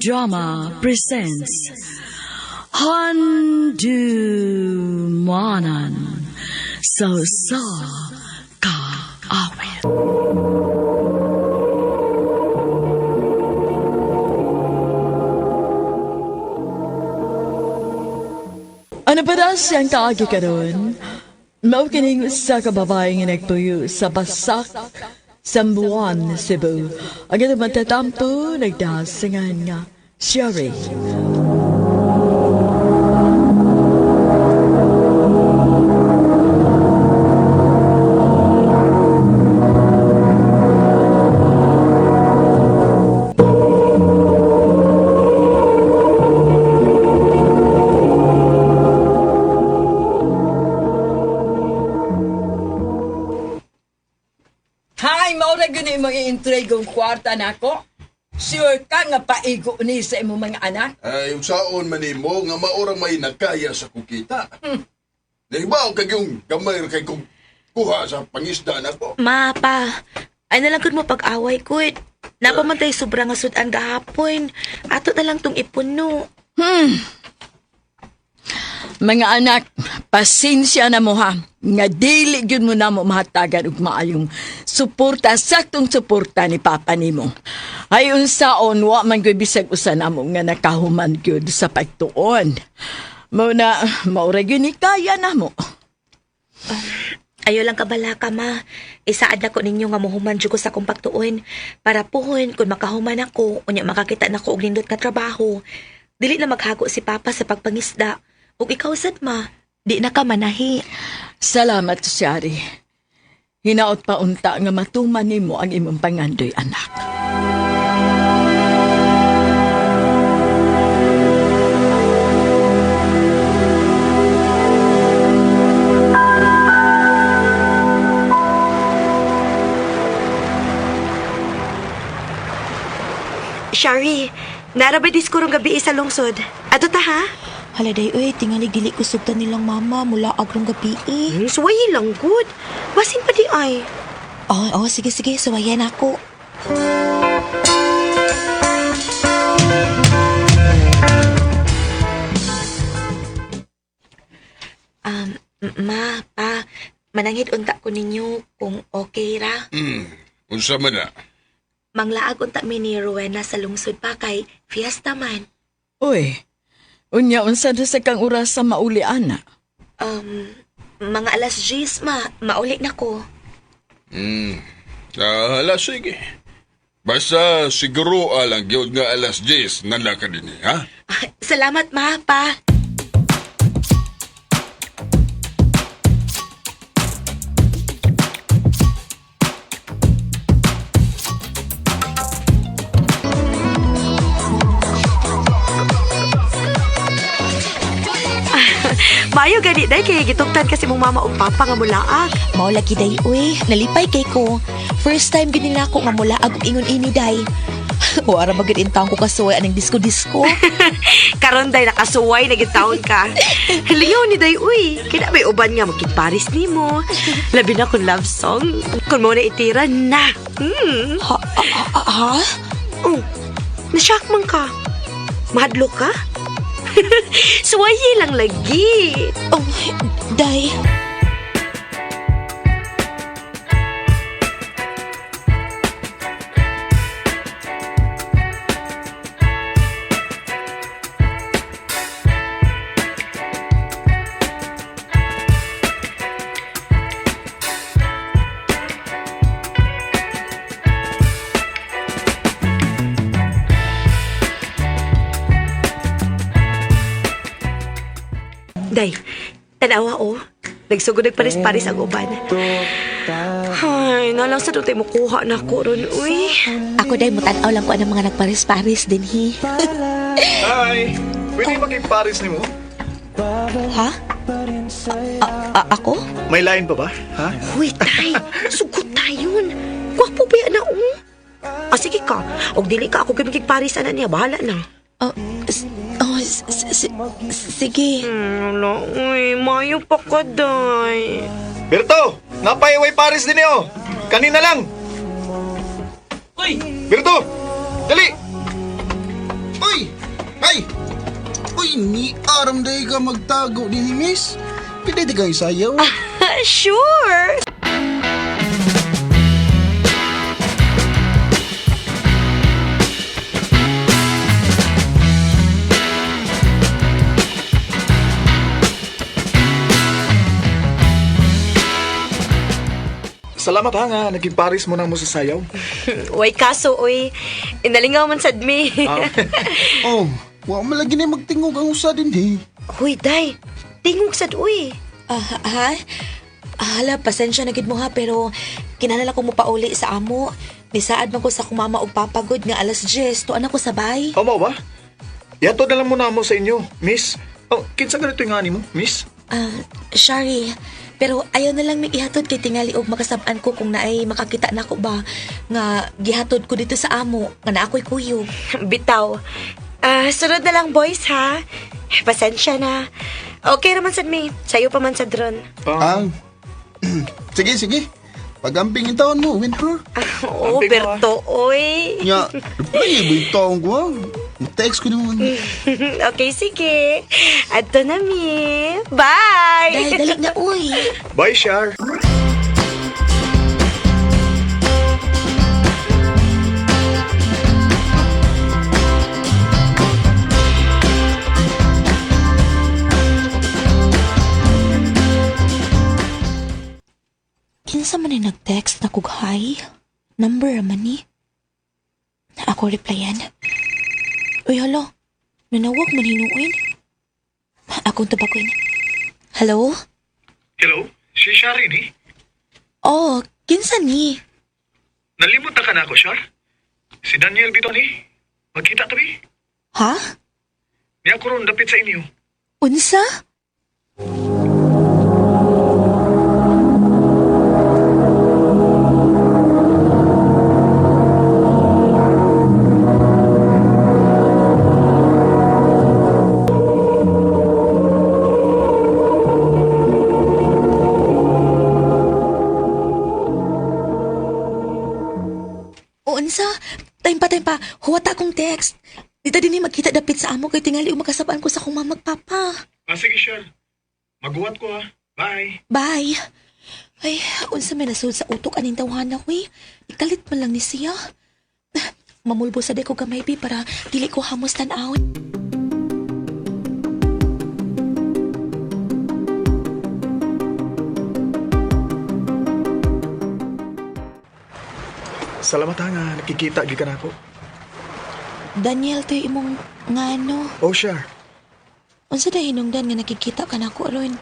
Drama presents Handumanan sa Usa Ka Awit. Ano pa daw siyang kaagi karon? Mao kining usa ka babae nga nagpuyo sa Basak, Sambuan, Cebu. Ang itong matatampo, nagdasingan nga, Sherry. Hay, maura gyud imong i-intrigong kwarta nako. Sure ka nga paigo ni sa imong mga anak? Ay, unsaon man nimo nga maurang may nakaya sa kukita. Nahibaw kag yung gamay ra kay kong kuha sa pangisda nako. Ma, pa, ay nalang gud mo pag-away ko. Napamantay sobra nga sudan gahapon. Ato na lang tong ipuno. Mga anak, pasensya na mo ha. Nga dili gyud mo na mo mahatagan og maayong suporta, saktong suporta ni Papa nimo. Ay unsaon wa man gyud bisag usa namo nga nakahuman gyud sa pagtuon. Mao na maura gyud ni kaya namo. Ayo lang kabala ka, ma. Isaad na ko ninyo nga muhuman jud ko sa akong pagtuon. Para puhon, kung makahuman ako, unya makakita na ko og nindot nga trabaho. Dili na maghago si Papa sa pagpangisda. Ug ikaw sad, ma. Di na ka manahi. Salamat, Shari. Hinaot pa unta nga matuman nimo ang imong pangandoy, anak. Shari, narabay diskurong gabi sa lungsod. Ato ta ha? Hala day, uy, tingali dili ko sugtan nilang mama mula agrong gabi eh. Suwayi lang good. Basin pa di ay. Oh, oh, sige, sige, suwayan ako. Ma, pa, mananghid unta ko ninyo kung okay ra. Unsa man na? Manglaag unta mi ni Rowena sa lungsod pa kay fiesta man. Uy, unya unsa na sa kang oras sa mauli ana? Mga alas 10, ma, mauli na ko. Hala, sige. Basta siguro alang gyud nga alas 10 nala ka dinhi, ha? Ah, salamat, ma, pa. Maayo gani day kay gitugtan kasi mong mama ug papa nga mulaag. Mao lagi day uy, nalipay kay ko. First time gid nila ako nga mula ag ingon ini day. Wara magid intang ko kasuway aning disco-disco. Karon day nakasuway na gid taon ka. Lingaw ni day uy. Kina may uban nga magkit-Paris nimo. Labi na kun love song. Kun mo na itira na. Ha, ha, ha, ha? Oh, nashock man ka. Mahadlok ka? Suwayi lang lagi. Oh, day. Day, tanawa oh. Nagsugod nagparis-paris ang uban. Ay, nalang sa dutay mo kuha na ko ron, uy. Ako day mutan-aw lang ko anang mga nagparis-paris din hi. Hi! Pwede makiparis ni mo? Ha? Ako? May line pa ba? Ha? Uy, tay, sugot tayon. Gwapo ba yan na, oh? Ah, sige ka. Og dili ka ako gamigig Paris ana niya, bahala na. Oh, oh, sige. Wala, uy, mayo pa ka, day. Berto! Napaiway Paris din niyo! Kanina lang! Uy, Berto! Dali! Uy! Ay, ni aram day ka magtago din, miss. Pwede di kang isayaw. Sure! Salamat ha nga naging pares mo na mo sa sayaw. Way kaso, uy. Inalingaw man sad mi. Oh, wa man lagi na magtingog ang usa din eh. Huy, day. Tingog sad, uy. Ah, ha? Hala, pasensya na gid mo ha, pero kinahanglan ko mo pauli sa amo. Nisaad man ko sa akong mama og papagod nga alas 10, tuan ako sabay. Oh, mao ba? Yato na lang muna mo sa inyo, miss. Oh, kinsa ganito yung ani mo, miss? Ah, sorry. Pero ayaw na lang may ihatod kay tingali og makasab-an ko kung naay makakita nako ba nga gihatod ko dito sa amo nga naa ko'y kuyog. Bitaw. Ah, sunod na lang, boys, ha? Pasensya na. Okay naman sad mi. Sayo pa man sad ron. Ah. Sige, sige. Pag-amping yung taon mo, win her. Oo, Amping mo, ah. Berto, oy. Nya, reply ba yung taon ko ah? Text ko naman. Okay, sige. Adto na mi. Bye! Dahil dali na uy. Bye, Shar. Kinsa man ni nag-text na kog hi? Number man ni. Ako replyan. Uy, hala. Nanawag man hinuin. Akong tubakoin. Hello? Hello? Si Shari ni? Oh, kinsa ni? Nalimot na ka na ako, Shar? Si Daniel bito ni? Magkita tabi? Ha? Niya ko ron dapit sa inyo. Unsa? O, unsa? Time pa, time pa. Huwata akong text. Dita din ni magkita dapit sa amo kay tingali umakasabaan ko sa akong mamagpapa. Ah, sige, Shar. Maguwat ko ha. Bye. Bye. Ay, unsa may nasud sa utok aning tawhana ko eh. Ikalit man lang ni siya. Mamulbo sa ko gamay bi para dili ko hamos tan-awon. Salamat ha nga nakikita gikan ako. Daniel, to imong ngano. Oh, Shar. Unsa day hinungdan nga nakikita ka nako ron?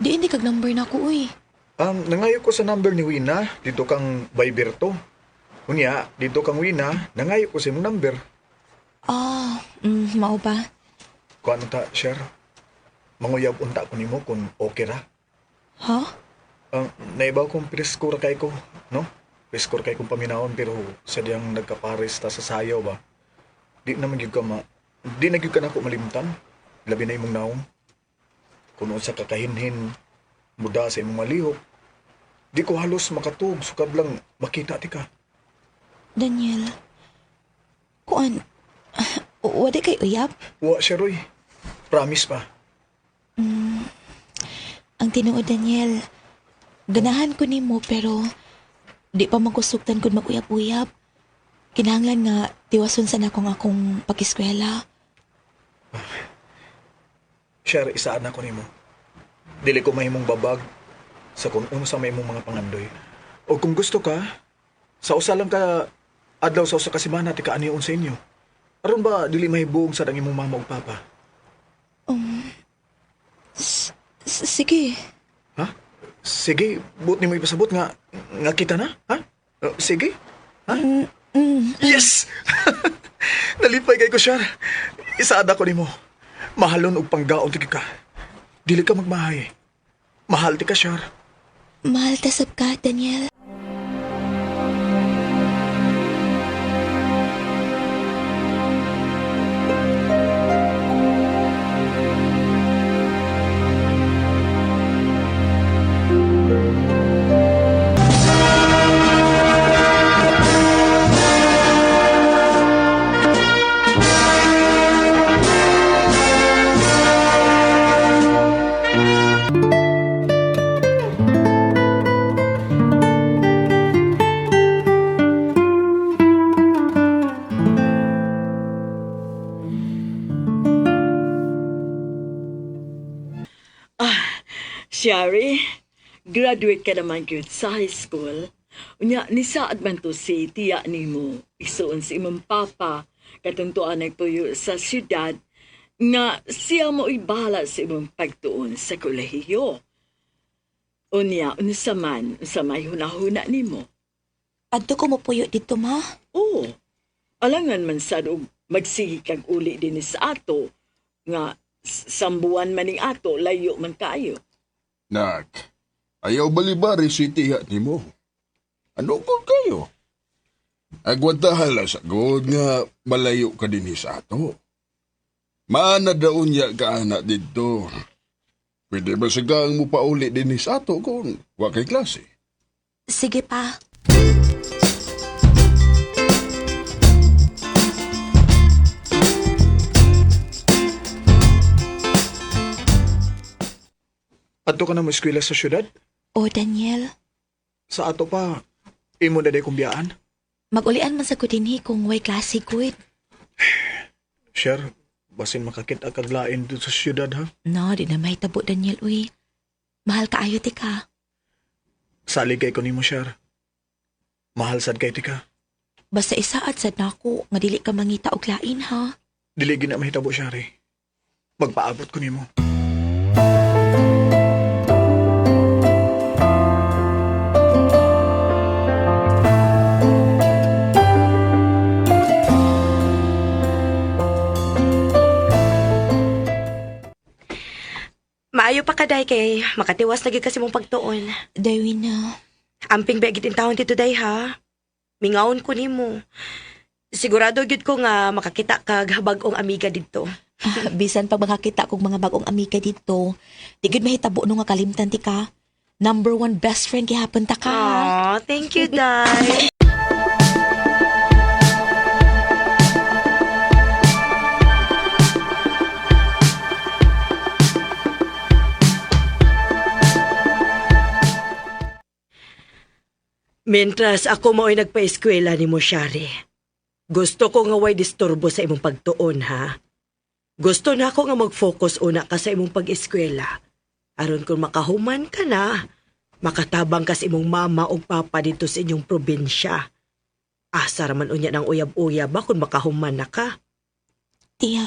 Di hindi kag number nako uy. Nangayo ko sa number ni Wina, dito kang Viber to. Unya, dito kang Wina, nangayo ko sa imong number. Ah, mao ba? Kung ano ta, Shar? Manguyab unta ko nimo kung okay ra. Ha? Ang naibaw kong presko ra kay ko, no? Presko ra kay kong paminawon pero sadyang nagkapares ta sa sayaw ba. Di na man gyud ka ma di na gyud ka nako malimtan. Labi na imong naong. Kung unsa ka kahinhin muda sa imong malihok. Di ko halos makatug sukad lang makita ti ka. Daniel. Kuan. Wala kay uyab? Wa siya Roy. Promise pa. Ang tinuod Daniel, ganahan ko nimo pero di pa magkusugtan kung mag-uyab-uyab. Kinahanglan nga tiwason sa nakong akong pag-eskwela. Share isaan ako nimo. Dili ko mahimong babag sa kung unsa may imong mga pangandoy. O kung gusto ka, sa usa lang ka adlaw sa usa ka semana ti kaanion sa inyo. Aron ba dili mahibuong sa ang imong mama ug papa? Sige. Ha? Sige, buot nimo ipasabot nga nga kita na, ha? Sige. Ha? Yes! Nalipay kay ko siya. Isaad ako nimo. Mahalon og panggaon ti ka. Dili ka magmahay. Mahal ti ka, Shar. Mahal ta sab ka, Daniel. Sherry, graduate ka naman gyud sa high school. Unya, nisaad man to si tiya nimo. Isuon si imong papa, katuntuan nagpuyo sa syudad, nga siya mo bahala sa imong pagtuon sa kolehiyo. Unya, unsa man, unsa may hunahuna nimo. Adto ko mopuyo dito, ma. Oo. Alangan man sad og magsige kag uli din sa ato nga sambuan man ning ato layo man kaayo. Nak, ayaw balibari si tiya nimo. Ano ko kayo? Agwantahan lang sa god nga malayo ka din sa ato. Maana daon niya ka anak dito. Pwede ba sigang mo pauli din sa ato kung wa kay klase? Sige pa. Adto ka na mo eskwela sa syudad? O, Daniel, Sa ato pa, imo na day kong biyaan. magulian man sa ko dinhi kung way klase gud. Sure, basin makakita kag lain dun sa syudad ha. No, di na mahitabo, Daniel, uy. Mahal kaayo ti ka. Salig kay ko nimo, Shar. Mahal sad kay tika. Basta isaad sad nako nga dili ka mangita og lain ha. Dili gina mahitabo, Shari. Magpaabot ko nimo. Maayo pa kaday kay makatiwas lagi kasi mong pagtuon. Dawin na. Amping ba gid taon dito day ha. Mingaon ko nimo. Sigurado gyud ko nga makakita kag bag-ong amiga didto. Bisan pag makakita kog mga bagong amiga dito, di gud mahitabo no nga kalimtan ti ka. Number one best friend gihapon ta ka. Aw, thank you, Day. Mentras ako mao'y nagpa-eskwela ni mo, Shari. Gusto ko nga way disturbo sa imong pagtuon, ha? Gusto na ako nga mag-focus una ka sa imong pag-eskwela. Aron kung makahuman ka na, makatabang ka sa imong mama o papa dito sa inyong probinsya. Asa raman unya ng uyab-uyab ba kung makahuman na ka? Tiya.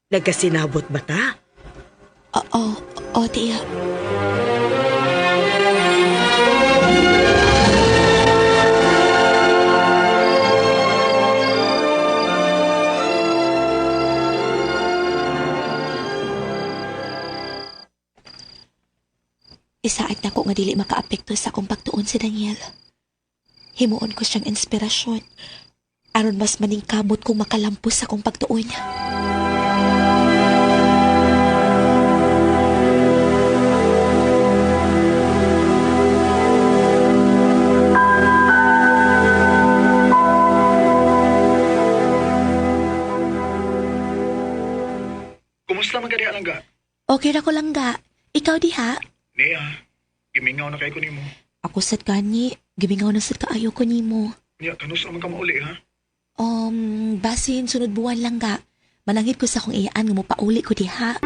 Nagkasinabot ba ta? Oo, oo, tiya. Isaad na ko nga dili makaapekto sa akong pagtuon si Daniel. Himuon ko siyang inspirasyon. Aron mas maningkamot kong makalampos sa akong pagtuon. Kumusta man ka langga? Okay ra ko lang ga. Ikaw diha. Niya, gimingaw na kay ko nimo. Ako sad gani, gimingaw na sad kaayo ko nimo. Niya, kanus man ka mauli ha? Basin sunod buwan lang ga. Manangit ko sa akong iyaan nga mopauli ko diha.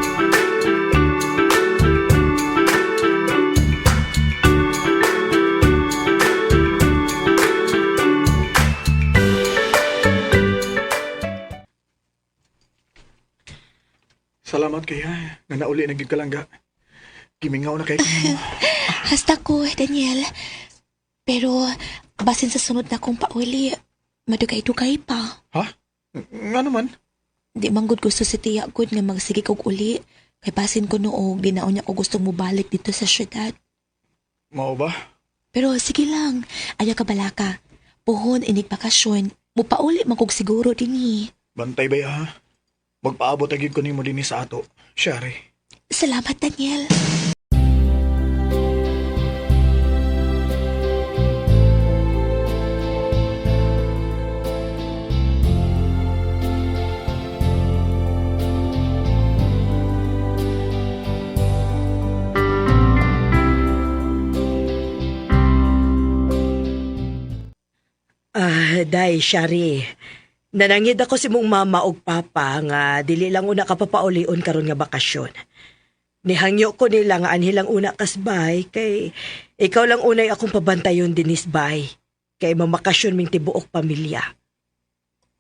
Salamat kay ha, nga nauli na gyud ka langga. Gimingaw na kay ko nimo. Hasta ko, Daniel. Pero basin sa sunod na kong pauli, madugay-dugay pa. Ha? Nga naman? Di man gud gusto si Tiya gud nga magsige kog uli. Kay basin ko noog, di na unya ko gustong mobalik dito sa syudad. Mao ba? Pero sige lang, ayaw ka balaka. Puhon inig bakasyon, mupauli man kog siguro dinhi. Bantay ba ya, ha? Magpaabot agad ko nimo dinhi sa ato. Shari. Salamat, Daniel. Ah, Day, Shari. Nanangid ako si mong mama ug papa nga dili lang una ka papaulion karon nga bakasyon. Nihangyo ko nila nga anhilang una kasbay kay ikaw lang unay akong pabantayon dinis bay. Kay mamakasyon ming tibuok pamilya.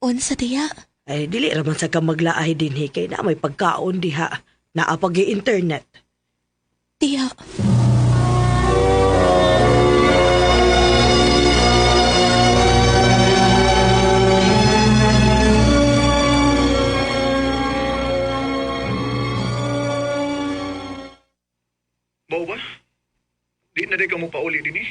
Unsa tiya? Ay dili raman sa ka maglaay dinhi kay na may pagkaon diha. Naa pag internet. Tiya. Mao ba? Di na di ka mo pauli din eh.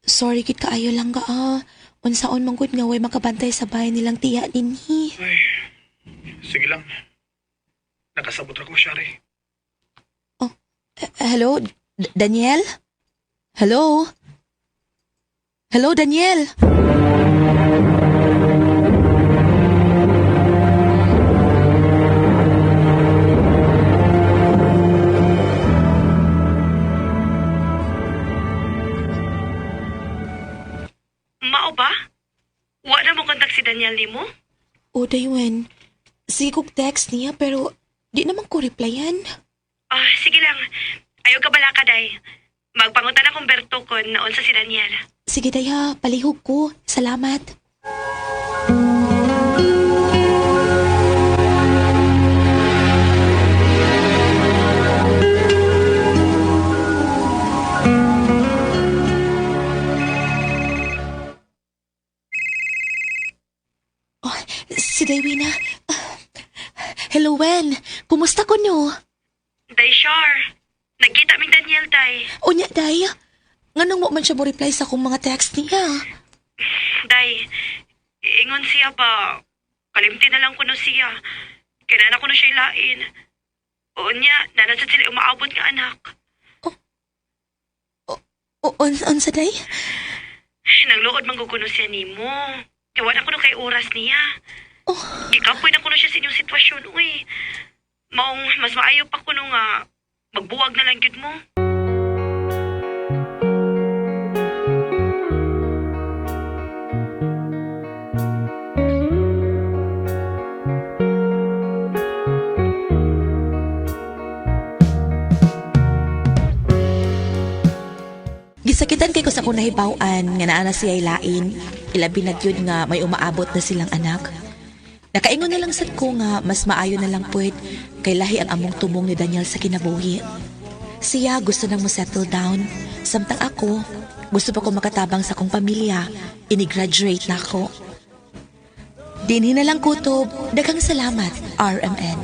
Sorry gid kaayo lang ga ah. Unsaon man gud nga way makabantay sa bahay nilang tiya dinhi. Ay, sige lang. Nakasabot ra ko, Shari. Hello, Daniel? Hello? Hello, Daniel? Mao ba? Wa na mo kontak si Daniel nimo? O, Daywen. Sige kog text niya pero di naman ko replyan. Ah, sige lang. Ayaw ka bala ka, day. Magpangutan akong Berto kon naunsa si Daniel. Sige, Daya. Palihog ko. Salamat. Oh, si Daywina. Hello, Wen. Kumusta ko no? Day, Shar. Nagkita ming Daniel, day. Unya, Day. Nganong wa man siya mo reply sa akong mga text niya? Day, ingon siya ba? Kalimti na lang kuno siya. Kailan ako na siya ilain. Oo niya, nanasad sila umaabot nga anak. O, on sa day? Nangluod man kuno siya nimo. Kaya wala kuno kay oras niya. Oh. Gikapoy na kuno siya sa inyong sitwasyon, uy. Maong mas maayo pa kuno nga magbuwag na lang gyud mo. Gisakitan kay ko sa akong nahibaw-an nga naa na siya lain. Ilabi na gyud nga may umaabot na silang anak. Nakaingon na lang sad ko nga mas maayo na lang puwet kay lahi ang among tumong ni Daniel sa kinabuhi. Siya gusto nang mo settle down. Samtang ako, gusto pa ko makatabang sa akong pamilya. Ini-graduate na ako. Dinhi na lang kutob. Daghang salamat, RMN.